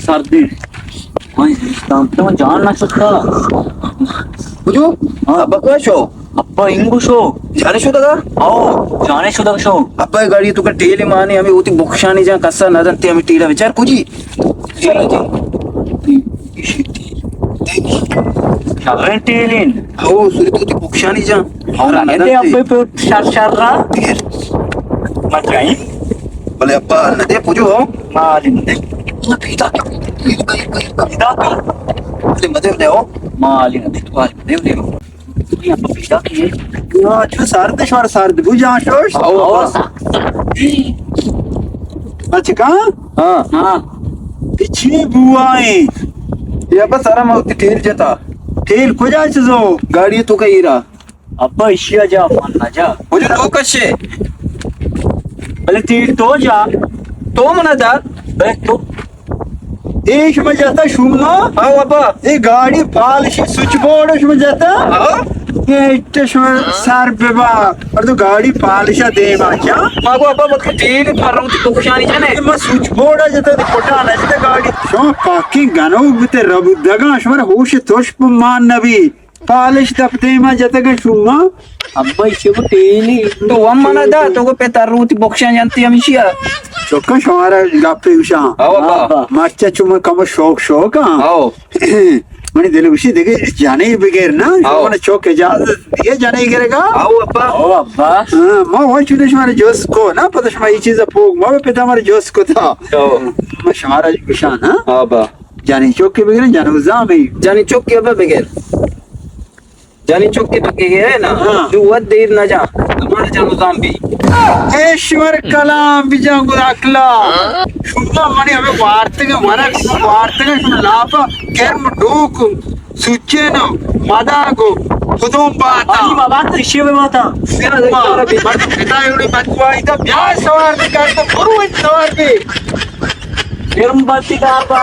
سردی. من زمستان تو جان نہ سکتا. بجو؟ ہاں. ابا کہاں شو؟ ابا انگو شو. جانے شو دگا؟ او، جانے شو دگا شو. ابا گاڑی تو کا ٹیل مانے، ہمیں ہوتی بخشانی جان کسا نہ دنتے، ہمیں ٹیلا بچار کجی. ٹیلا جان. شریں ٹیلیں. او، سوری تو ہوتی بخشانی جان. او، نہ دے ابے پہ شر شر را. مچائیں. بلے ابا نہ دے پجو ہو. مالی نہ دے. پیدا کر. پیدا کر. بلے مدے دے ہو. مالی نہ دے. مالی نہ دے. یا، چو سرد، شوار سرد بو جان شوش. او، او، او. اچھا، کہاں؟ ہاں. ہاں. اے چی بوائیں؟ یا بس آرام ہوتی ٹیل جتا. ٹیل کجا چیزو؟ گاڑی تو کا ایرا. ابا ایشیا جا، من نہ جا. مجھے تو کشے. بلے ٹیل تو جا. تو منا دار. بلے تو اے شما جتا شما؟ ہاں بابا. اے گاڑی پالش سوئچ بورڈ شما جتا؟ ہاں. اے اٹ شما سر ببا. اور تو گاڑی پالش دیما کیا؟ ما گو ابا مت ٹیل پر رو تو خوشانی جنے. ما سوئچ بورڈ جتا دی پٹا نہ جتا گاڑی. شما پاکی گنو بتے ربو دگا شما ہوش توش مان نبی. پالش دپ دیما جتگ شما. ابا ایشی کو ٹیلی. تو ہم منا دا، تو کو پہ تر روتی بخشان جانتی ہمیشی ہے. چکا شمارا گپے گوشاں. ہاں بابا. مرچا چو من کم شوق شوق ہاں. ہاں. منی دل گوشی دیگه جانے بغیر نا. ہاں. من چوک اجازت دیے جانے گرے گا. ہاں ابا. ہاں ابا. ہاں، ما وہاں چونے شمارا جوس کو نا، پتہ شما یہ چیز پوگ ما پتا ہمارا جوس کو تھا. ہاں. ما شمارا گوشاں نا. ہاں ابا. جانی چوکی بگرن، جانو زامی. جانی چوکی ابا بگر. جانی چوکی تو کہ ہے نا، ہاں. تو ود دیر نہ جا. تمہارا جانو زام بھی. ایشور کلام بجان گو اکلا. شما منی ہمیں وارتگا ورق، وارتگا شما لاپا، کرم ڈوک، سوچے نا، مدا گو، خدوم باتا. آئی ما بات اشی میں ماتا. ما، مردم خدای اڑے بدوائی دا، بیا سوار بکار تو برو سوار بی. گرم باتی کار با.